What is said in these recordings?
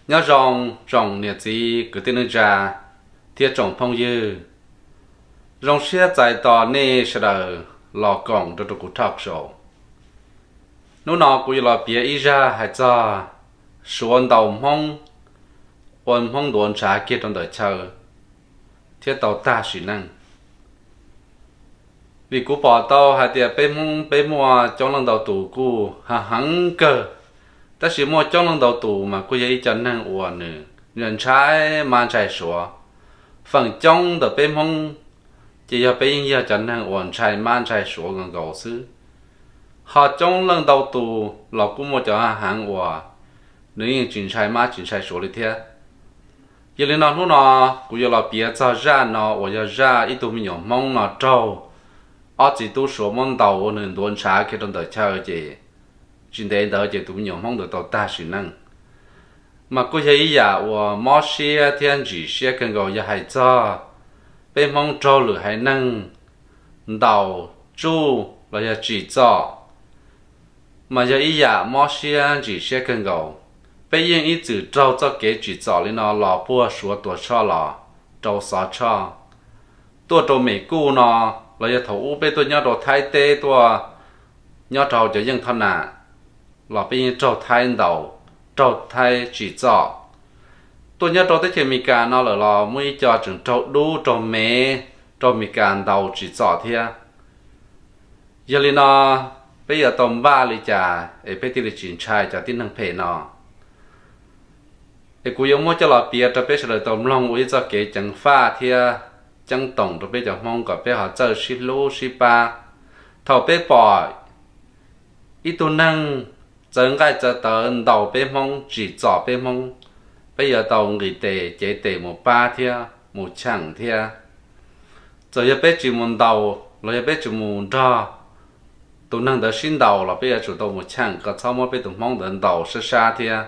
Nyob zoo tsoom niam txiv kwv tij neej tsa thiab tsoom phooj ywg, zoo siab txais tos nej sawv daws los koom rau rau kuv talk show. Hnub no kuv yuav los piav ib zaj hais txog Suav ntaus Hmoob, ua Hmoob ntuav ntshav kiag rau ntawm chaw thiab tau tag sim neej. Vim kuv pom tau hais tias peb Hmoob peb muaj coob leej ntau tus kuj hav heev kawg, tab sis muaj coob leej ntau tus mas kuj yog ib co neeg uas nws ntshai mab ntshai suav. Feem coob ntawm peb Hmoob ces yog peb yeej yog cov neeg uas ntshai mab ntshai suav nkaus nkaus xwb. Ho coob leej ntau tus los kuj muaj cov hav heev uas nws yeej tsis ntshai mab tsis ntshai suav li thiab. Yog li no hnub no kuv yuav los piav txog zaj no uas yog zaj ib tug me nyuam Hmoob no raug ob txiv tub suav muab ntaus ua nws ntuav ntshav kiag rau ntawm chaw ces tsis ntev ntawd ces tus me nyuam Hmoob ntawd tau tag sim neej. Mas kuj yog ib yam uas mob siab thiab ntsim siab kawg nkaus yog hais txog peb Hmoob raug lwm haiv neeg ntaus tsuj los yog tsim txom, mas yog ib yam mob siab ntsim siab kawg nkaus. Peb yeej ib txwm raug txoj kev tsim txom li no los puag Suav Tuam Tshoj los rau Xov Tshoj, tuaj rau Mes Kuj no, los yog thaum ub peb tuaj nyob rau Thaib teb tuaj nyob rau hauv cov yeej thoj nam los peb yeej raug Thaib ntaus, raug Thaib tsim txom. Tuaj nyob rau teb chaws Amelikas no lawm los muaj ib co tseem raug dub raug mev, raug Amelikas ntaus tsim txom thiab. Yog li no peb yuav tau npaj li cas es peb thiaj li tsis ntshai cov tib neeg phem no? Es kuv yuav muab coj los piav rau peb sawv daws tau mloog ua ib txoj kev ceev faj thiab ceeb toom rau peb cov Hmoob kom peb ho txawj sib hlub sib pab. Thaum peb pom ib tug neeg txawv nqaij txawv tawv ntaus peb Hmoob tsim txom peb Hmoob, peb yuav tau nqis tes cev tes mus pab thiab mus cheem thiab. Txawm yog peb tsis mus ntaus los yog peb tsis mus nrog tus neeg ntawd sib ntaus los peb yuav tsum tau mus cheem kom txhob muab peb tus Hmoob ntawd ntaus sab sab thiab.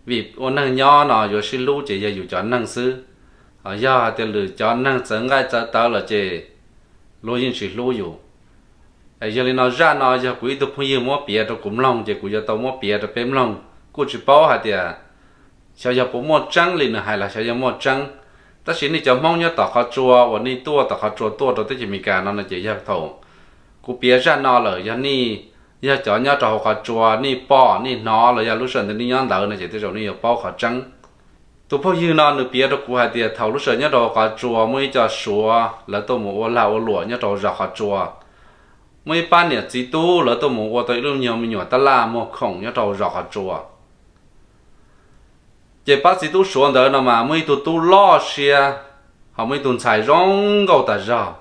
Vim ua neeg nyob no yuav sib hlub ces yog yus cov neeg xwb. Yog hais tias lwm cov neeg txawv nqaij txawv tawv lawm ces luag yeej tsis hlub yus. Yog li no zaj no yog kuv ib tug phooj ywg muab piav rau kuv mloog ces kuv yuav tau muab piav rau peb mloog. Kuj tsis paub hais tias xyov yog puas muaj tseeb li nws hais los xyov yog muaj tseeb. Tab sis nej cov Hmoob nyob tom qhov tsua uas nej tuaj tom qhov tsua tuaj rau teb chaws Amelikas no no ces yog thaum kuv piav zaj no lawm yog nej yog cov nyob rau hauv qhov tsua nej pom nej hnov los yog lub sij hawm ntawd nej nyob ntawd no ces tej zaum nej yuav paub qhov tseeb. Tus phooj ywg no nws piav rau kuv hais tias thaum lub sij hawm nyob rau hauv qhov tsua muaj ib co suav lawv tuaj mus ua lag ua luam nyob rau zos qhov tsua. Muaj ib pab niam txiv tub lawv tuaj mus ua tau ib lub nyuag me nyuam tab laj muag khoom nyob rau zos qhov tsua. Ces pab txiv tub suav ntawd no mas muaj ib tug tub loj siab, ho muaj ib tug ntxhais zoo nkauj tas zog.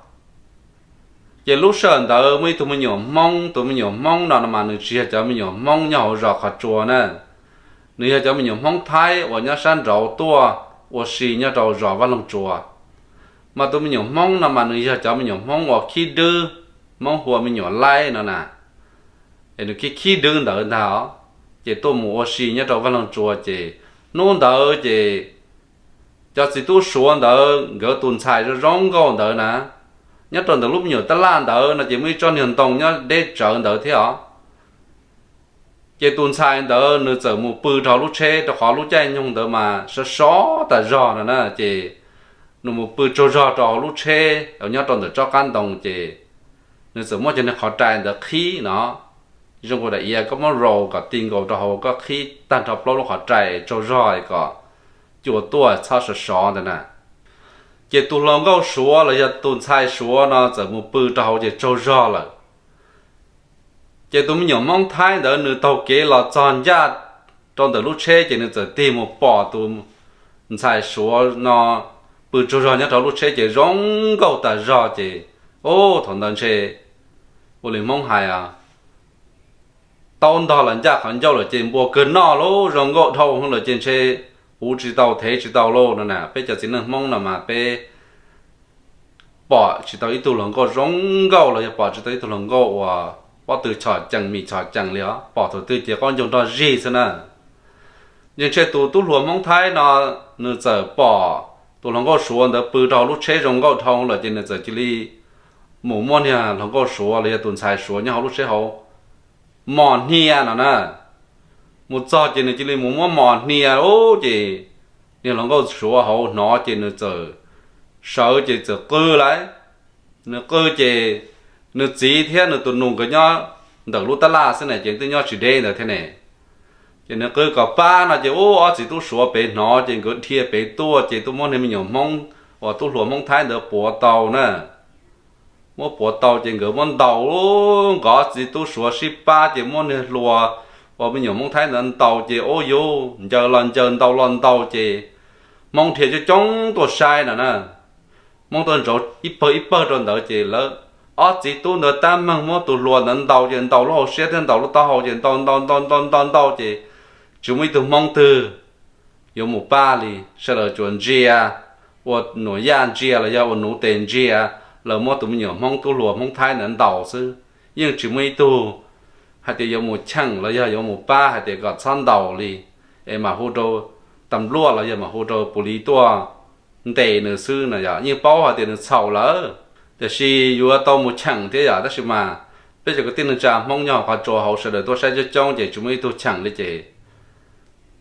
Ces lub sij hawm ntawd muaj ib tug me nyuam Hmoob, tus me nyuam Hmoob no no mas nws tsis yog cov me nyuam Hmoob nyob hauv zos qhov tsua na, nws yog cov me nyuam Hmoob Thaib uas nyob sab nraud tuaj ua si nyob rau zos Vaj Loog Tsua. Mas tus me nyuam Hmoob no mas nws yog cov me nyuam Hmoob uas khib dwb, Hmoob hu ua me nyuam laib no na, es nws khib khib dwb ntawd ntag. Ces tuaj mus ua si nyob rau Vaj Loog Tsua ces hnub ntawd ces cov txiv tub suav ntawd nkawd tus ntxhais zoo zoo nkauj ntawd na, nyob rau ntawm lub me nyuam tab laj ntawd no ces muaj ib tsob niag ntoo nyob deb tsawv ntawd thiab os. Ces tus ntxhais ntawd nws txawm mus pw rau hauv lub tsheb rau qhov lub caij nyoog ntawd mas sov sov tas zog no na, ces nws mus pw tsaug zog rau hauv lub tsheb nyob rau ntawm tsob qab ntoo ces nws txawm muab cov niag qhov rai ntawd qhib no. Zoo nkaus daim iav koj muab rau kom ti nkaus rau hauv koj qhib tag nrho plaub lub qhov rai tsaug zog kom cua tuaj txhob sov sov ntawd na. Ces tus hluas nkauj suav los yog tus ntxhais suav no txawm mus pw rau hauv ces tsaug zog lawm. Ces tus me nyuam Hmoob Thaib ntawd nws taug kev los txog ncaj rau ntawm lub tsheb ces nws txawm tig mus pom tus ntxhais suav no pw tsaug zog nyob rau lub tsheb ces zoo nkauj tas zog ces, ub, thaum ntawd ntshe ua li Hmoob hais, taub ntog los ncaj qhov ncauj lawm ces npua kawg noj lauj, zoo nkauj dhau lawm ces ntshe uv tsis tau thev tsis tau lauj no na. Peb cov txiv neej Hmoob no mas peb pom tsis tau ib tug hluas nkauj zoo nkauj los yog pom tsis tau ib tug hluas nkauj uas pob tw chom cees mis chom cees li os, pom thaum twg ces qaub ncaug nrog zig xwb na. Yeej ntshe tus tub hluas Hmoob Thaib no nws txawm pom tus hluas nkauj suav ntawd pw rau hauv lub tsheb zoo nkauj dhau lawm ces nws txawm cia li mus muab niag hluas nkauj suav los yog tus ntxhais suav nyob hauv lub tsheb hauv mos hnia no na. Mus txog ces nws cia li mus muab mos hnia ub ces niag hluas nkauj Suav hauv hnov ces nws txawm sawv ces txawm qw lawm. Nws qw ces nws txiv thiab nws tus nus nkawd nyob ntawm lub tab laj xwb ne, ces twb nyob tsis deb ntawd thiab ne. Ces nws qw kom pab no ces ub ob txiv tub Suav pem hnov ces nkawd dhia pem tuaj ces tuaj muab niag me nyuam Hmoob uas tub hluas Hmoob Thaib ntawd puav tau na. Muab puav tau ces nkawd muab ntaus, nkawd ob txiv tub Suav sib pab ces muab niag hluas uas me nyuam Hmoob Thaib ntawd ntaus ces ub yuv ncaws los ncaws ntaus los ntaus ces Hmoob dhia coob coob tuaj saib no na. Hmoob tuaj ntsauv ib pawg ib pawg rau ntawd ces lawv ob txiv tub ntawd tab meeg muab tus hluas ntawd ntaus ces ntaus lub hauv siab thiab ntaus lub taub hau ces ntaus ntaus ntaus ntaus ntaus ntaus ces tsis muaj ib tug Hmoob twg yuav mus pab li, sawv daws tsuas ntsia, ua nuam yaj ntsia los yog ua nuv tes ntsia, lawv muab tus me nyuam Hmoob tub hluas Hmoob Thaib ntawd ntaus xwb, yeej tsis muaj ib tug hais tias yuav mus cheem los yog yuav mus pab hais tias kom txhob ntaus li, es mam hu rau tas luaj los yog mam hu rau pus lis tuaj ntes nws xwb no yom. Yeej paub hais tias nws txhaum lawm, tiam sis yuav tau mus cheem thiab yom, tab sis mas peb cov kwv tij neej tsa Hmoob nyob qhov tsua hauv sawv daws tuaj saib coob coob ces tsis muaj ib tug cheem li ces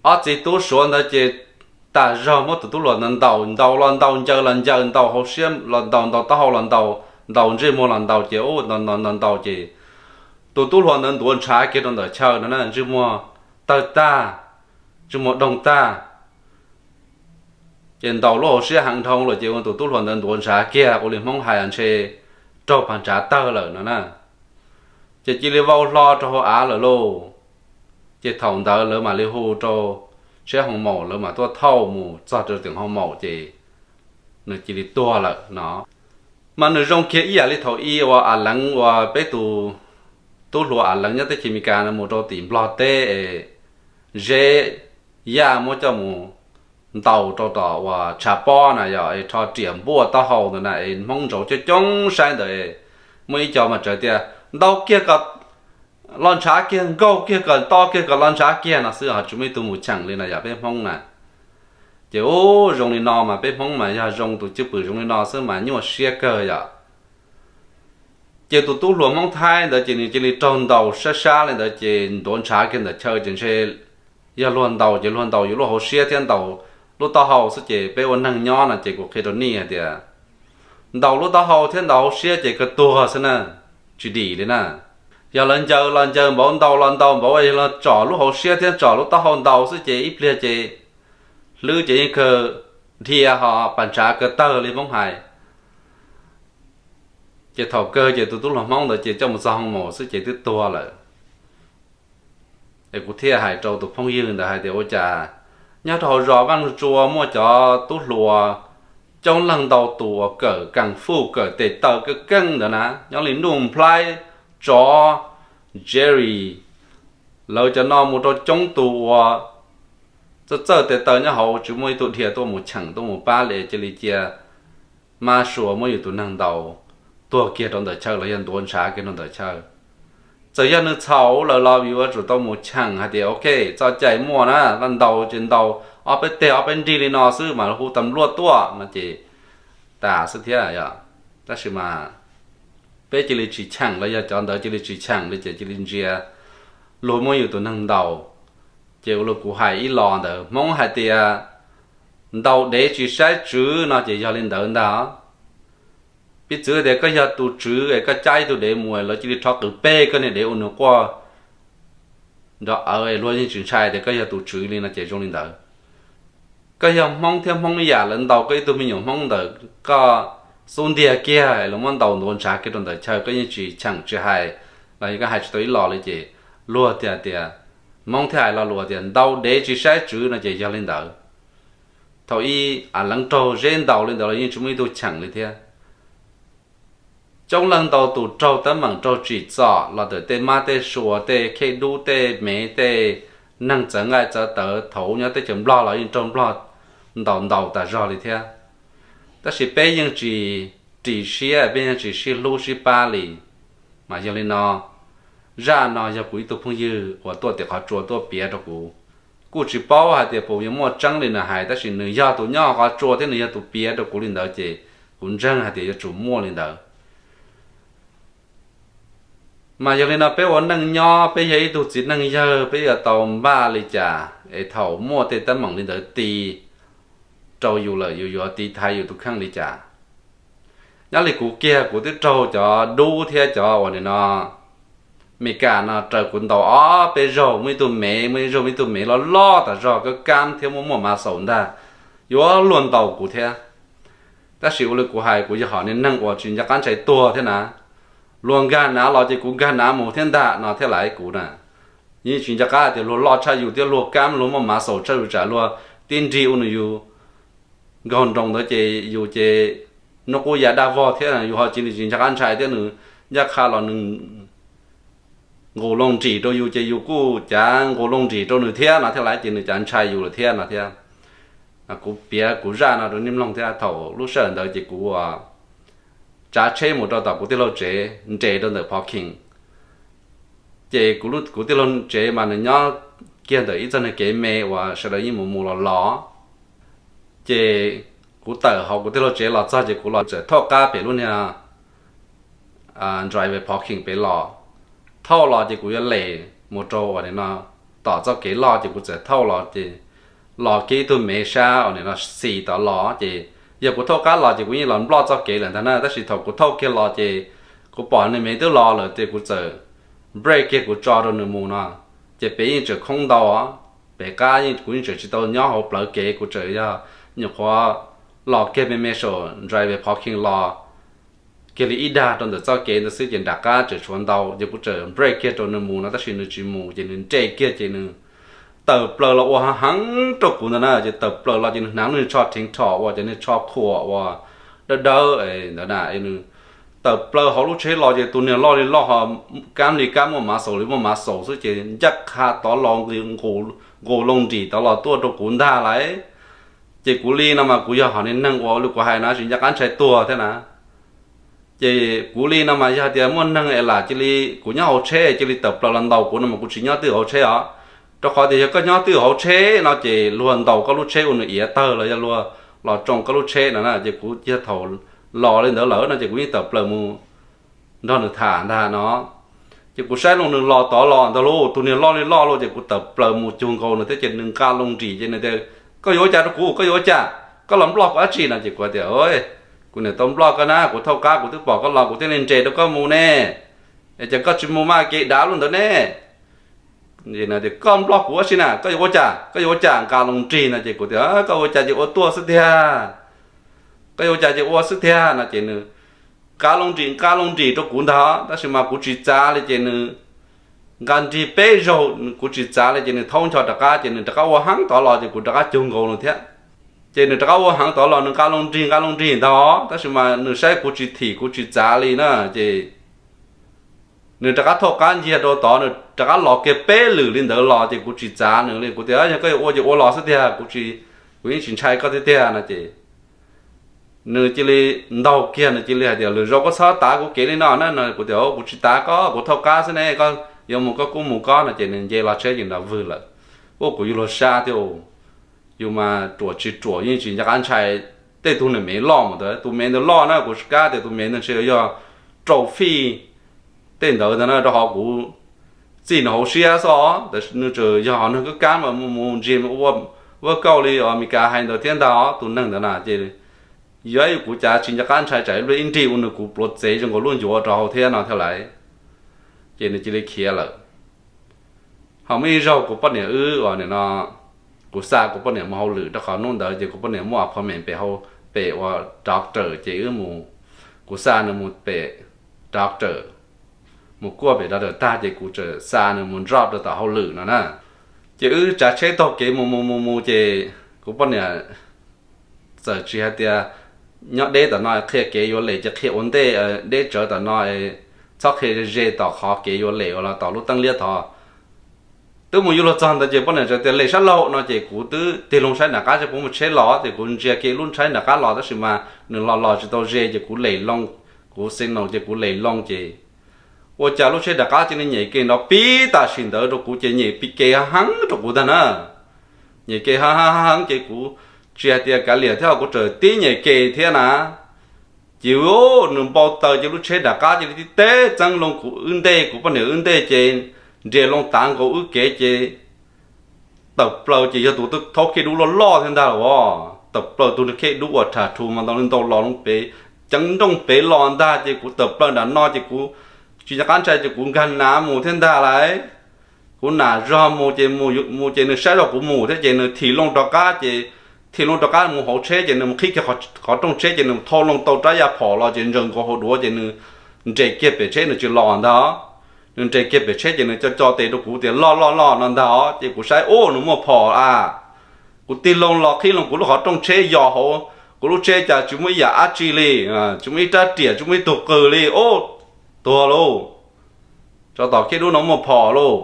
ob txiv tub Suav ntawd ces tas zog muab tus tub hluas ntawd ntaus, ntaus los ntaus, ncaws los ncaws, ntaus hauv siab los ntaus, ntaus taub hau los ntaus, ntaus ntsej muag los ntaus ces ub ntaus ntaus ntaus ces tus tub hluas ntawd ntuav ntshav kiag rau ntawm chaw no na, ntsej muag tawg tag, ntsej muag doog tag. Ces ntaus lub hauv siab heev dhau lawm ces ua tus tub hluas ntawd ntuav ntshav kiag, ua li Hmoob hais ntshe raug pas ntshav tawg lawm no na. Ces cia li vau hlo rau hauv av lawm lauj. Ces thaum ntawd lawv mam li hu rau tsheb hoo maum, lawv mam tuaj thauj mus txog rau teem hoo maum ces nws cia li tuag lawm no. Mas nws zoo kiag ib yam li thaum i uas Av Leev uas peb tus tub hluas Av Leev nyob teb chaws Amelikas no mus rau tim Nplog teb es Zeb Yaj muab coj mus ntaus rau tom uas tshav pob na yog es rho riam npuaj taub hau ntawd na es Hmoob ntsauv coob coob saib ntawd, muaj ib co mas txawm tias ntaus kiag kom los ntshav kiag, nkaug kiag kom to kiag kom los ntshav kiag no xwb ho tsis muaj ib tug mus cheem li no yog peb Hmoob na. Ces ub zoo li no mas peb Hmoob mas yog zoo tus cwj pwm zoo li no xwb mas nyuaj siab kawg yom. Ces tus tub hluas Hmoob Thaib ntawd ces nws cia li raug ntaus sab sab li ntawd ces ntuav ntshav kiag ntawm chaw ces ntshe yog luag ntaus ces luag ntaus yuav lub hauv siab thiab ntaus lub taub hau xwb ces peb ua neeg nyob no ces kuv qhia rau nej hais tias ntaus lub taub hau thiab ntaus hauv siab ces kawg tuag xwb na, tsis dim li na. Yog lawv ncaws los ncaws npaum, ntaus los ntaus npaum, yog lawv tsom lub hauv siab thiab tsom lub taub hau ntaus xwb ces ib pliag ces hlwb ces yeej kawg dhia ho pas ntshav kawg tawg li Hmoob hais. Ces thaum kawg ces tus tub hluas Hmoob ntawd ces coj mus txog hoo maum xwb ces twb tuag lawm. Es kuv thiaj hais rau tus phooj ywg ntawd hais tias ua cas nyob rau hauv zos Vaj Tsua muaj cov tub hluas coob leej ntau tus uas kawm kung fu kawm tes taw keej keej ntawd na, nyob li Nuj Nplhaib, Tsov, Jerry, lawv cov no mus rau coob tus uas txawj txawj tes taw nyob hauv tsis muaj ib tug dhia tuaj mus cheem tuaj mus pab li, cia li cia mab sua muab yus tus neeg ntaus tuag kiag rau ntawm chaw los yog ntuav ntshav kiag rau ntawm chaw. Txawm yog nws txhaum lawm los yuav tsum tau mus cheem hais tias ok, txoj cai muaj na, vaj ntaus ces ntaus ob peb teg ob peb nrig li no xwb mas hu tas luaj tuaj no ces tas xwb thiab yom. Tab sis mas peb cia li tsis cheem los yog cov ntawd cia li tsis cheem li ces cia li ntsia luag muab yus tus neeg ntaus. Ces ua li kuv hais ib los ntawd Hmoob hais tias ntaus dev tsis saib tswv no ces yog li ntawd ntag. Piv txwv tias koj yog tus tswv es koj cab ib tug dev mus lawv cia li rho qws peb koj niag dev ua nws quaj nrov awv es luag yeej tsis ntshai tias koj yog tus tswv li no ces zoo li ntawd. Koj yog Hmoob thiab Hmoob ib yam, lawv ntaus koj ib tug me nyuam Hmoob ntawm koj xub ntiag kiag es lawv muab ntaus ntuav ntshav kiag rau ntawm chaw koj yeej tsis cheem tsis hais los yog koj hais tsis tau ib los li ces luag thiaj tias, Hmoob thiaj hais lo lus tias ntaus dev tsis saib tswv no ces yog li ntawd. Thaum ib Av Leev raug Zeb ntaus li ntawd los yeej tsis muaj ib tug cheem li thiab. Coob leej ntau tus raug teeb meem raug tsim txom los ntawm tej mab tej sua tej khej dub tej mev tej neeg txawv nqaij txawv tawv thaum nyob teb chaws Nplog los yeej raug Nplog ntaus ntaus tas zog li thiab. Tab sis peb yeej tsis ris siab, peb yeej tsis sib hlub sib pab li. Mas yog li no, zaj no yog kuv ib tug phooj ywg uas tuaj tim qhov tsua tuaj piav rau kuv. Kuj tsis paub hais tias puas yuav muaj tseeb li nws hais, tab sis nws yog tus nyob qhov tsua thiab nws yog tus piav rau kuv li ntawd ces kuv ntseeg hais tias yuav tsum muaj li ntawd. Mas yog li no peb ua neej nyob, peb yog ib tug txiv neej yawg, peb yuav tau npaj li cas es thaum muaj tej teeb meem li ntawd ti rau yus lawm yus yuav tiv thaiv yus tus kheej li cas? Nyob li kuv kiag kuv twb raug cov dub thiab cov uas nim no Meskas no raws kuv ntaus ob peb zaug, muaj ib tug mev, muaj ib zaug muaj ib tug mev loj loj tas zog, kab kab thiab muaj muaj mav xaus ntag, yuav luag ntaus kuv thiab. Tab sis ua li kuv hais, kuv yog hom niag neeg uas tsis nco qab ntshai tuag thiab na. Luag nkag nav los ces kuv nkag nav mus thiab ntag no thiab lauj kuv na. Yeej tsis nco qab tias luag loj tshaj yus thiab luag kab luag muaj mav xaus tshaj yus tsam luag tib nrig ua nws yus nkaug nroos ntawd ces yus ces hnub qub ya daj vog thiab, yus ho cia li tsis nco qab ntshai thiab, nws ncaj qha los nws nqus loo nrim rau yus ces yus kuj cav nqus loo nrim rau nws thiab no thiab lauj, ces nws cav ntshai yus lawm thiab no thiab. Kuv piav kuv zaj no rau nej mloog thiab. Thaum lub sij hawm ntawd ces kuv tsav tsheb mus rau tom kuv tij laug tsev nres rau ntawm parking. Ces kuv tij laug tsev mas nws nyob kiag ntawm ib txoj niag kev me uas sawv daws yeej mus mus los los. Ces kuv tawm hauv kuv tij laug tsev los txog ces kuv los txawm thauj qab pem lub niag driver parking pem los. Thauj los ces kuv yuav lem mus rau uas nim no tom txoj kev loj ces kuv txawm thauj los ces los kiag ib tug mev sab uas nim no xis tod los ces yog kuv thauj qab los ces kuv yeej los nploj txoj kev lawm ntag na, tab sis thaum kuv thauj kiag los ces kuv pom niag mev twb los lawm ces kuv txawm brake kiag kuv tso rau nws mus no. Ces pem yeej tseem khoob ntau, pem qab kuv yeej tseem tsis tau nyob hauv plawv kev, kuv tseem yog nyuam qhuav los kiag me me saum driver parking los kiag li ib dag rau ntawm txoj kev ntawd xwb ces nram qab tseem tshuav ntau ces kuv txawm brake kiag rau nws mus no tab sis nws tsis mus ces nws nres kiag ces nws tawm plaws los ua heev heev rau kuv ntawd na. Ces tawm plaws los ces nws hnav lub niag tsho rheev rhom uas cov niag tsho khuam uas dawb dawb ntawd na, nws tawm plaws hauv lub tsheb los ces tus niag loj li loj ho kab li kab muaj mav xaus li muaj mav xaus xwb ces ncaj qha tod los nqus loo nrim tod los tuaj rau kuv ntag lauj. Ces kuv li no mas kuv yog hom niag neeg uas li kuv hais no tsis nco qab ntshai tuag thiab na. Ces kuv li no mas yog tias muaj neeg es lam cia li kuv nyob hauv tsheb cia li tawm plaws los ntaus kuv no mas kuv tsis nyob twj ywm hauv tsheb os. Rau qhov tias yog koj nyob twj ywm hauv tsheb no ces luag ntaus koj lub tsheb ua nws iav tawg los yog luag los tsoo koj lub tsheb no na. Ces kuv yog thaum los li ntawd lawm no ces kuv yeej tawm plaws mus nrog nws tham ntag no. Ces kuv saib loo nws los tod los ntag lauj, tus niag loj li loj lauj, ces kuv tawm plaws mus cuag nkaus nws thiab ces nws nqa loo nrim ces nws tias, koj yuav ua cas rau kuv, koj yuav ua cas, koj los nploj kuv dab tsi no? Ces kuv tias, kuv niam tau nploj koj na, kuv thauj qab kuv twb pom koj los kuv thiaj li nres rau koj mus ne, es ces koj tsis mus mas kev dav lub ntawd ne. Tias koj nploj kuv dab tsi na, koj yuav ua cas, koj yuav ua cas, nqa loo nrig no. Ces kuv tias, koj ua cas ces ua tuaj xwb tiag, koj yuav ua cas ces ua xwb tiag no. Ces nws nqa loo nrig nqa loo nrig rau kuv ntag tab sis mas kuv tsis txav li ces nws nqa nrig peb zaug kuv tsis txav li ces nws thaub ncho rov qab ces nws rov qab ua heev tod los ces kuv rov qab cuag nkaus nws thiab. Ces nws rov qab ua heev tod los nws nqa loo nrig nqa loo nrig ntag tab sis mas nws saib kuv tsis thim kuv tsis txav li na ces nws rov qab thauj qab nciag rau tod, nws rov qab los kiag peb lwm li ntawd los ces kuv tsis txav nws li. Kuv tias yog koj yuav ua ces ua los xwb tiag, kuv tsis, kuv yeej tsis ntshai koj tiag tiag no ces nws cia li ntaug kiag, nws cia li hais tias, lwm zaus koj txhob tav kuv kev li no na no. Kuv tias, kuv tsis tav koj, kuv thauj qab xwb ne, koj yuav mus koj kuj mus koj no ces nws nce los tsheb ces nrov vwg lawm. Ua kuv yuav luag sab thiab, yus mas ruam tsis ruam yeej tsis nco qab ntshai tej tug niag mev loj mas ntawd. Tus mev ntawd loj na, kuv kab tias tus mev ntawd ntshe yog rau fij tej ntawd ntag na, rau qhov kuv txij nws hauv siab xwb, nws tseem yog hom neeg kab kab mas mus ntsia ua kauj li Amelikas hais ntawd thiab ntag. Tus neeg ntawd na ces yog kuv cav tsis nco qab ntshai tsam ib pliag ib nrig ua nws kuv pluav txev zoo nkaus lub ncuav rau hauv thiab no thiab lauj. Ces nws cia li khiav lawm. Ho muaj ib zaug kuv poj niam wb uas nim no, kuv xa kuv poj niam mus hauj lwm rau qhov hnub ntawd ces kuv poj niam muaj appointment pem hau, pem uas doctor ces wb mus, kuv xa nws mus pem doctor, mus kuaj pem doctor tag ces kuv txawm xa nws mus drop rau tom hauj lwm no na. Ces wb tsav tsheb taug kev mus mus mus mus ces kuv poj niam txawm tsis hais tias nyob deb tom no qhia kev yuav lem ces qhia ua ntej, deb tsawv tom no txhob qhia ze tom qhov kev yuav lem uas los tom lub teeb liab tod. Twb mus yuav luag txog ntawd ces poj niam txawm tias lem sab laug no ces kuv twb tig loo saib nram qab seb puas muaj tsheb los ces kuv ntsia kiag lub tshaib nram qab los tab sis mas nws los los tsis tau ze ces kuv lem loo, kuv signal ces kuv lem loo ces ua cas lub tsheb nram qab cia li nyem ke nrov pib tam sim ntawd rau kuv ces nyem pib ke heev rau kuv ntag na. Nyem ke heev heev ces kuv tsis hais tias kav liam thiab kuv txawm tib nyem ke thiab na. Ces nws npau taws ces lub tsheb nram qab cia li tib teb txeeb loo kuv wb ntej, kuv poj niam wb ntej ces nres loo tav nkaus wb kev ces tawm plaws ces yog tus twb thaub khej dub loj loj thiab ntag los. Tawm plaws tus khej dub uas rham rhu mas ntau li ntau los loo pem, ceev nrooj pem los ntag ces kuv tawm plaws nram no ces kuv tsis nco qab ntshai ces kuv nkag nav mus thiab ntag lauj. Kuv nam zog mus ces mus ces nws saib zog kuv mus thiab ces nws thim loo rov qab ces thim loo rov qab mus hauv tsheb ces nws mus qhib kiag qhov rooj tsheb ces nws thau loo tau rab ya phom los ces ntsaws nkaus hauv duav ces nws nres kiag pem tsheb nws tsis los ntag. Nws nres kiag pem tsheb ces nws co co tes rau kuv tias loj loj loj no ntag os ces kuv saib ub nws muaj phom a. Kuv tig loo los qhib loo kuv lub qhov rooj tsheb yos hauv kuv lub tsheb cas tsis muaj ib yam dab tsi li, tsis muaj ib rab riam tsis muaj ib tug qws li ub, tuag lauj. Tsov tom khej dub no muaj phom lauj.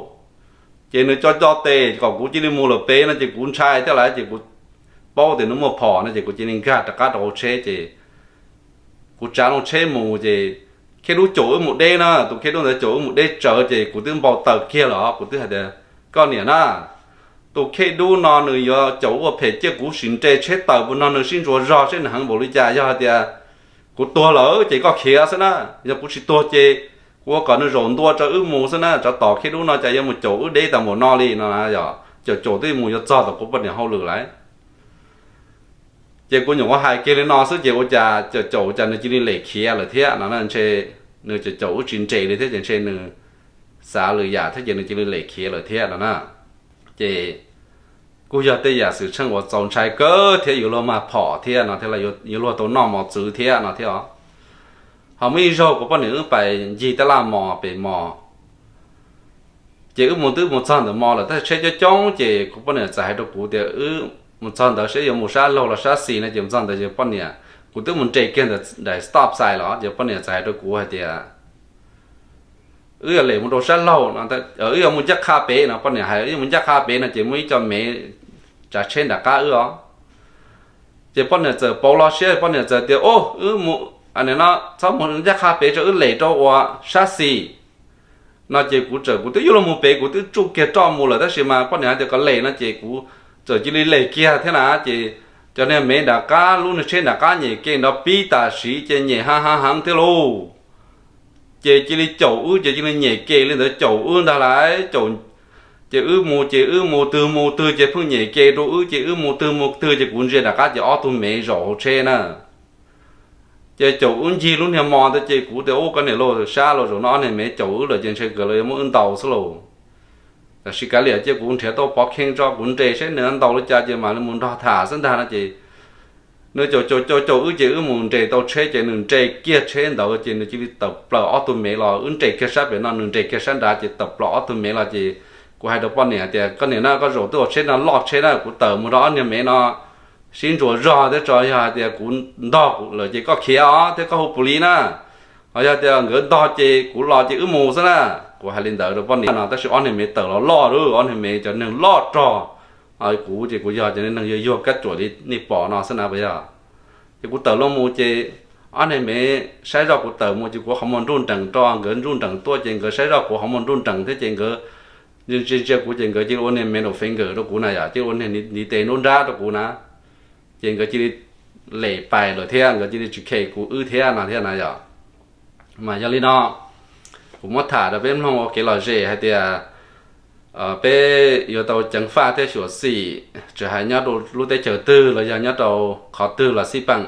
Ces nws co co tes kom kuv cia li mus lawm pem no ces kuv ntshai thiab lauj ces kuv paub tias nws muaj phom no ces kuv cia li nkag rov qab rau hauv tsheb ces kuv tsav loo tsheb mus ces khej dub caum wb mus deb na, tus khej dub ntawd caum wb mus deb tsawv ces kuv twb npau taws kiag lawm os, kuv twb hais tias koj niam na, tus khej dub no nws yuav caum ua phem ciaj kuv sim nres tsheb tawm puas no nws sib ntsuas zog seb nws heev npaum li cas, yog hais tias kuv tuag lawm ces koj khiav xwb na, yog kuv tsis tuag ces kuv ua kom nws zaum ntua rau wb mus xwb na, tsov tom khej dub no cas yuav mus caum wb deb tas npaum no li no. Yog caum caum twb mus yuav txog tom kuv poj niam hauj lwm lawm. Ces kuv nyuam qhuav hais kiag li no xwb ces ua cas caum caum cas nws cia li lem khiav lawm thiab no, ntshe nws caum caum wb tsis nres li thiab ces ntshe nws xav lwm yam thiab ces nws cia li lem khiav lawm thiab no na. Ces kuj yog tej yam xwm txheej uas txaus ntshai kawg thiab yuav luag mag phom thiab no thiab yuav luag tau noj mos txwv thiab no thiab os. Ho muaj ib zaug kuv poj niam wb pais ncig tab laj mos pem mos, ces wb mus twb mus txog ntawm mos lawm tab sis tsheb coob coob ces kuv poj niam txawm hais rau kuv tias wb mus txog ntawd seb yuav mus sab laug los sab xis no ces mus txog ntawd ces poj niam, kuv twb mus nres kiag ntawm daim stop sign los ces poj niam txawm hais rau kuv hais tias wb yuav lem mus rau sab laug no, wb yuav mus ncaj qha pem no, poj niam hais wb yuav mus ncaj qha pem no ces muaj ib co mev tsav tsheb nram qab wb os. Ces poj niam txawm pauv los siab, poj niam txawm tias ub wb mus, no txhob mus ncaj qha pem, tso wb lem rau uas sab xis no ces kuv txawm, kuv twb yuav luag mus pem, kuv twb tsuj kiag roj mus lawm tab sis mas poj niam hais tias kom lem no ces kuv txawm cia li lem kiag thiab na ces cov niag mev nram qab lub niag tsheb nram qab nyem ke nrov pib tam sim ces nyem ha ha heev thiab lauj. Ces cia li caum wb ces cia li nyem ke li ntawd caum wb ntag lauj. Ces wb mus ces wb mus twg mus twg ces pheej nyem ke rau wb ces wb mus twg mus twg ces kuv ntsia nram qab ces ob tug mev zaum hauv tsheb na. Ces caum wb ncig lub niag mos ntawd ces kuv tias ub koj niam lauj, sab los zaum no ob niag mev caum wb lawm ces ntshe nkawd los yuav muab wb ntaus xwb lauj. Tab sis kav liam cia kuv nrhiav tau pov kheej tso kuv nres seb nws ntaus li cas ces mam li mus nrog tham xwb ntag no ces nws caum caum caum caum wb ces wb mus nres tau tsheb ces nws nres kiag tsheb ntawd ces nws cia li tawm plaws ob tug mev los, wb nres kiag sab pem no nws nres kiag sab nrad ces tawm plaws ob tug mev los ces kuv hais rau poj niam tias koj niam na, koj zaum twb ua tsheb no loj tsheb na, kuv tawm mus rau ob niag mev no sib ntsuas zog thiab tso, yog hais tias kuv ntog lawm ces koj khiav os thiab koj hu pus lis na, ho yog tias nkawd ntog ces kuv los ces wb mus xwb na. Kuv hais li ntawd rau poj niam no tab sis ob niag mev tawm los loj lawm, ob niag mev cov neeg loj rog, kuv ces kuv yog cov neeg yuag yuag kab tsuam li nej pom no xwb na puas yog. Ces kuv tawm los mus ces ob niag mev saib zoj kuv tawm mus ces kuv qhov muag nruj nrees rau nkawd nruj nrees tuaj ces nkawd saib zoj kuv qhov muag nruj nrees thiab ces nkawd ntsia ntsia kuv ces nkawd cia li ua niag middle finger rau kuv na yom, cia li ua niag ntiv tes nruab nrab rau kuv na. Ces nkawd cia li lem pais lawm thiab nkawd cia li tsis khes kuv wb thiab no thiab na yom. Mas yog li no kuv muab tham rau peb mloog ua kev lom zem hais tias peb yuav tau ceev faj thiab xyuam xim, tsis hais nyob rau lub teb chaws twg los yog nyob rau qhov twg los xij peem,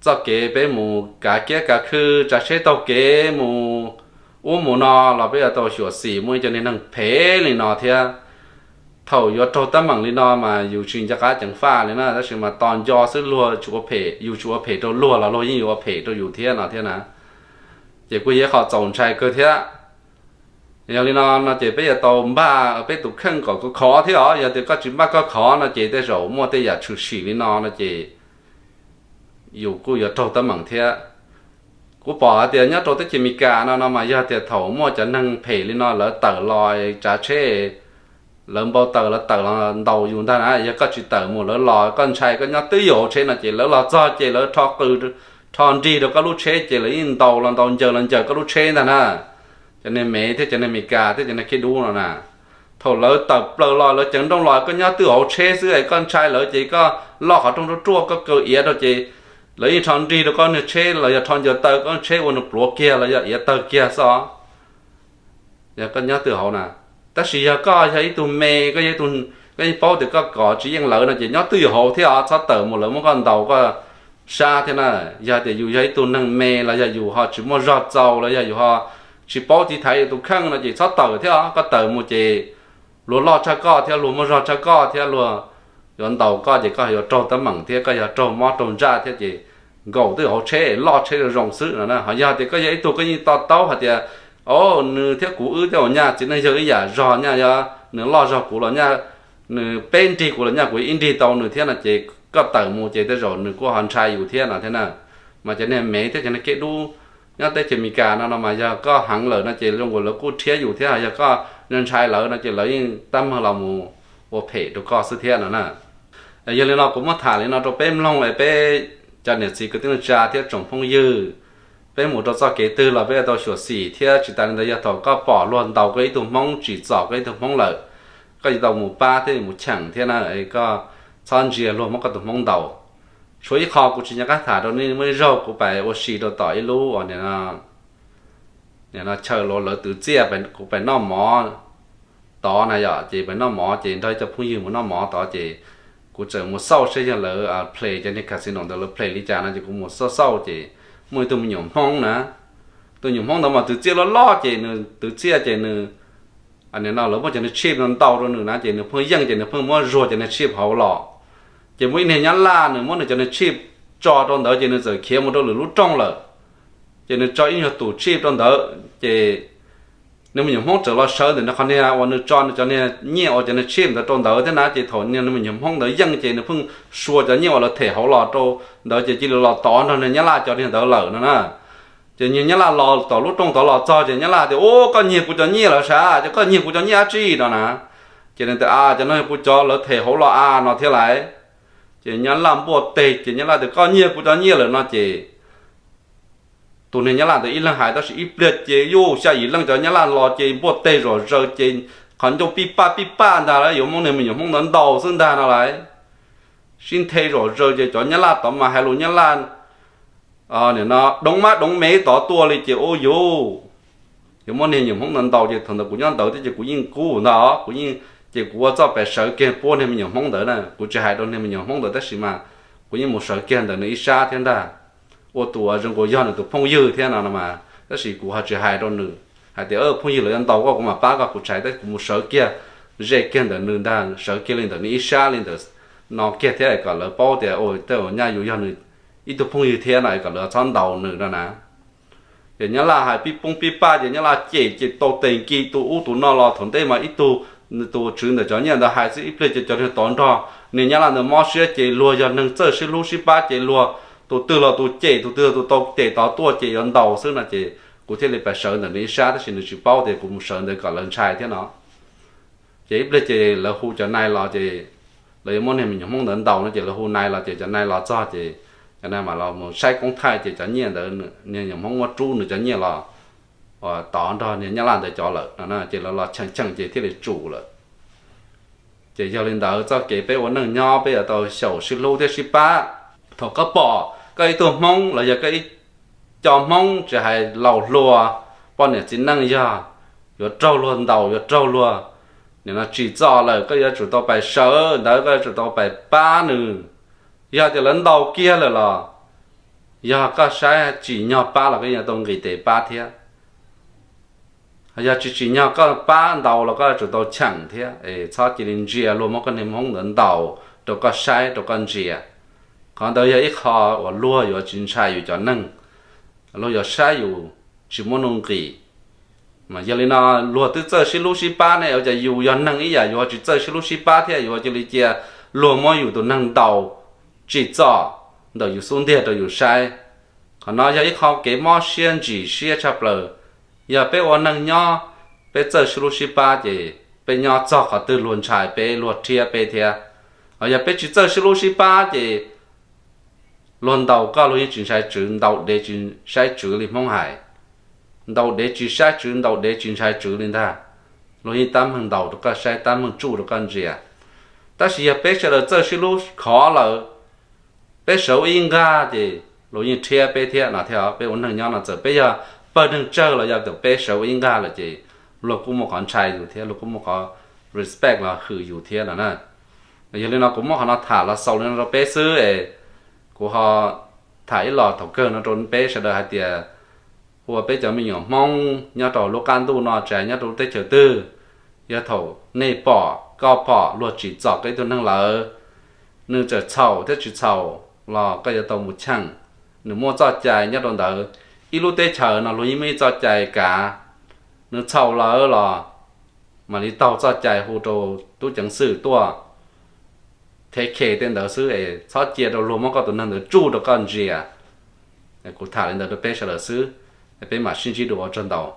txoj kev peb mus kav kiab kav khw tsav tsheb taug kev mus ub mus no los peb yuav tau xyuam xim muaj ib co niag neeg phem li no thiab. Thaum yuav raug teeb meem li no mas yus tsis nco qab ceev faj li na, tab sis mas tos nco xwb, luag tsis ua phem, yus tsis ua phem rau luag los luag yeej yuav ua phem rau yus thiab no thiab na. Ces kuj yog ib qho txaus ntshai kawg thiab. Yog li no no ces peb yuav tau npaj peb tus kheej kom khov khov thiab os, yog tias koj tsis npaj koj khov no ces tej zaum muaj tej yam tshwm sim li no no ces yus kuj yuav raug teeb meem thiab. Kuv pom hais tias nyob rau teb chaws Amelikas no no mas yog tias thaum muaj cov neeg phem li no lawv tawm los tsav tsheb, lawv npau taws lawv tawm los ntaus yus ntag na, yog koj tsis tawm mus lawv los koj ntshai koj nyob twb ywm hauv tsheb no ces lawv los txog ces lawv rho qws, rho nrig rau koj lub tsheb ces lawv yeej ntaus los ntaus ncaws los ncaws koj lub tsheb ntag na. Cov niag Mev thiab cov niag Amelikas thiab cov niag khib dub no na, thaum lawv tawm plaws los lawv ceev nrooj los koj nyob twb hauv tsheb xwb es koj ntshai lawv ces koj loj qhov rooj ruaj ruaj koj kaw iav rau ces Lawv yeej rho nrig rau koj niag tsheb los yog rho ncaws taw koj tsheb ua nws pluav kiag los yog iav tawg kiag xwb. Yog koj nyob twj hauv na, tab sis yog koj yog ib tug me, koj yog ib tug, koj yeej paub tias koj kov tsis yeej lawv no ces nyob twj ywm hauv thiab os, txhob tawm mus lawv muab koj ntaus koj sab thiab na. Yog tias yus yog ib tug neeg me los yog yus ho tsis muaj zog txaus los yog yus ho tsis paub tiv thaiv yus tus kheej no ces txhob tawm thiab os. Koj tawm mus ces luag loj tshaj koj thiab luag muaj zog tshaj koj thiab luag yuav ntaus koj ces koj yuav raug teeb meem thiab koj yuav raug mob raug ntsaj thiab ces nkaum twj ywm hauv tsheb loj tsheb zoo zoo xwb no na. Ho yog tias koj yog ib tug koj yeej to taub hais tias, o, nws thiab kuv wb thiab ua nyaj txiv neej yawg ib yam zog, nyaj yog nws loj zog kuv los nyaj nws peb nrig kuv los nyaj kuv ib nrig tau nws thiab no ces koj tawm mus ces tej zaum nws kuj ho ntshai yus thiab no thiab na. Mas cov niag mev thiab cov niag kev dub nyob teb chaws Amelikas no no mas yog koj heev lawm no ces zoo nkaus lawv kuj rhiab yus thiab, yog koj ntshai lawv no ces lawv yeej tab meeg los mus ua phem rau koj xwb thiab no na. Yog li no kuv muab tham li no rau peb mloog es peb cov niam txiv kwv tij neej tsa thiab tsoom phooj ywg, peb mus rau txoj kev twg los peb yuav tau xyuam xim thiab tsis tas li ntawd yog thaum koj pom luag ntaus koj ib tug hmoob tsim txom koj ib tug hmoob lawm, koj yuav tau mus pab thiab mus cheem thiab na, koj txhob ntsia luag muab koj tus hmoob ntaus. Tshuav ib qho kuv tsis nco qab tham rau nej, muaj ib zaug kuv pais ua si rau tom ib lub nim no chaw lawv twv txiaj, kuv pais noj mov tod na yom, ces pais noj mov ces nrog ib co phooj ywg mus noj mov tod ces kuv txawm mus xauj saib yog lawv play cov niag casino ntawd lawv play li cas no ces kuv mus xauj xauj ces muaj ib tug me nyuam hmoob na, tus me nyuam hmoob ntawd mas twv txiaj loj loj ces nws twv txiaj ces nws, nim no lawv muab cov niag chip no ntau rau nws na ces nws pheej yeej ces nws pheej muab zuag cov niag chip hauv los. Ces muaj ib niag nyab laj nws muab nws cov niag chip tso rau ntawd ces nws txawm khiav mus rau lwm lub rooj lawm. Ces nws tso ib nyuag tus chip rau ntawd ces nws me nyuam hmoob txawm los sawv ntawm nws qhov niag uas nws tso nws cov niag nyiaj uas cov niag chip ntawd rau ntawd thiab na, ces thaum niag nws me nyuam hmoob ntawd yeej ces nws pheej sua cov nyiaj uas lawv them hauv los rau ntawd ces cia li los tov nrog niag nyab laj cov niag ntawd lawm no na. Ces niag nyab laj los tom lub rooj tod los txog ces nyab laj tias, Ub, koj nyiag kuv cov nyiaj lawm sav, ces koj nyiag kuv cov nyiaj dab tsi no na? Ces nws tias, A, cov no yog kuv cov lawv them hauv los a no thiab lauj. Ces nyab laj npuaj teg ces nyab laj tias, Koj nyiag kuv cov nyiaj lawm no ces tus niag nyab laj ntawd ib leeg hais tab sis ib pliag ces yuj xya yim leej cov nyab laj los ces npuaj teg zom zaws ces qhov ncauj pij paj pij paj ntag lauj, yuav muab niag me nyuam hmoob ntawd ntaus xwb ntag no lauj. Sib nthe zom zaws ces cov nyab laj tod mas hais lus nyab laj nim no doov mab doov mev tod tuaj li ces ua yuv, yuav muab niag me nyuam hmoob ntawd ntaus ces thaum ntawd kuv nyob ntawd thiab ces kuv yeej kub ntag, kuv yeej, ces kuv ua txuj pais sawv kiag puab niag me nyuam hmoob ntawd na, kuv tsis hais rau niag me nyuam hmoob ntawd tab sis mas kuv yeej mus sawv kiag ntawm nws ib sab thiab ntag, ua tus uas zoo nkaus yog nws tus phooj ywg thiab no no mas, tab sis kuv ho tsis hais rau nws hais tias, Phooj ywg, lawv yuav ntaus koj kuv mam pab koj, kuv tsis hais, tab sis kuv mus sawv kiag ze kiag ntawm nws ntag, sawv kiag li ntawm nws ib sab li ntawd no kiag thiab kom lawv paub tias, Ua tej nyaj yus yog nws ib tug phooj ywg thiab no kom lawv txhob ntaus nws no na. Ces nyab laj hais pib poob pib paj ces nyab laj cem ces tau tes nkis tus ub tus no los thaum ntej mas ib tug, tus tswv ntawm cov nyiaj ntawd hais xwb ib pliag ces cov niag tod nrog niag nyab laj ntawd mob siab ces luag yog neeg txawj sib hlub sib pab ces luag tus twg los tus cem tus twg los tus tau cem tod tuaj ces yuav ntaus xwb no ces kuv thiaj li pais sawv ntawm nws ib sab tab sis nws tsis paub tias kuv mus sawv ntawd kom lawv ntshai thiab no. Ces ib pliag ces lawv hu cov nais los ces lawv yuav muab niag me nyuam hmoob ntawd ntaus no ces lawv hu nais los ces cov nais los txog ces cov nais mam los mus saib koob thaij ces cov nyiaj ntawd niag me nyuam hmoob muab rub nws cov nyiaj los tod nrog niag nyab laj ntawd cov lawm no ces lawv los cheem cheem ces thiaj li tsum lawm. Ces yog li ntawd txoj kev peb ua neej nyob peb yuav tau xyaum sib hlub thiab sib pab. Thaum koj pom koj ib tug hmoob los yog koj ib co hmoob tsis hais laus hluas, poj niam txiv neej yog yuav raug luag ntaus yuav raug luag nim no tsim txom lawm koj yuav tsum tau pais sawv ntawd, koj yuav tsum tau pais pab nws. Yog tias lawv ntaus kiag lawm los yog koj saib tsim nyog pab los koj yuav tau nqis tes pab thiab. Yog tsis tsim nyog koj pab ntaus los koj yuav tsum tau cheem thiab es txhob cia li ntsia luag muab koj niag hmoob ntawd ntaus rau koj saib rau koj ntsia. Qhov ntawd yog ib qho uas luag yuav tsis ntshai yus cov neeg, luag yuav saib yus tsis muaj nuj nqis. Mas yog li no luag twb txawj sib hlub sib pab ne, ua cas yus yog neeg ib yam yus ho tsis txawj sib hlub sib pab thiab, yus cia li cia luag muab yus tus neeg ntaus tsim txom ntawm yus xub ntiag rau yus saib. Qhov no yog ib qho kev mob siab ntsim siab tshaj plaws. Yog peb ua neeg nyob peb txawj sib hlub sib pab ces peb nyob txog qhov twg luag ntshai peb luag rhiab peb thiab. Ho yog peb tsis txawj sib hlub sib pab ces luag ntaus koj luag yeej tsis ntshai tswv, ntaus dev tsis saib tswv li Hmoob hais. Ntaus dev tsis saib tswv, ntaus dev tsis ntshai tswv li ntag. Luag yeej tab meeg ntaus rau koj saib, tab meeg tsuj rau koj ntsia. Tab sis yog peb sawv daws txawj sib hlub khov lawm, peb sawv ua ib nqag ces luag yeej rhiab peb thiab no thiab. Peb ua neeg nyob no txawm peb yog pawg neeg tsawg los yog tias peb sawv ua ib nqag lawm ces luag kuj muaj qhov ntshai yus thiab luag kuj muaj qhov respect los hwm yus thiab no na. Yog li no kuv muab qhov no tham los xaus li no rau peb xwb es kuv ho tham ib los thaum kawg no rau peb sawv daws hais tias ua peb cov me nyuam Hmoob nyob rau lub qab ntuj no tsis hais nyob rau lub teb chaws twg, yog thaum nej pom koj pom luag tsim txom koj ib tug neeg lawm, nws txawm txhaum thiab tsis txhaum los koj yuav tau mus cheem. Nws muaj txoj cai nyob rau ntawd, ib lub teb chaws no luag yeej muaj ib txoj cai kav. Nws txhaum lawm los mam li taug txoj cai hu rau tub ceev xwm tuaj thev khe tej ntawd xwb es txhob cia rau luag muab koj tus neeg ntawd tsuj rau koj ntsia. Kuv tham li ntawd rau peb sawv daws xwb, peb mam sib ntsib dua, ua tsaug ntau.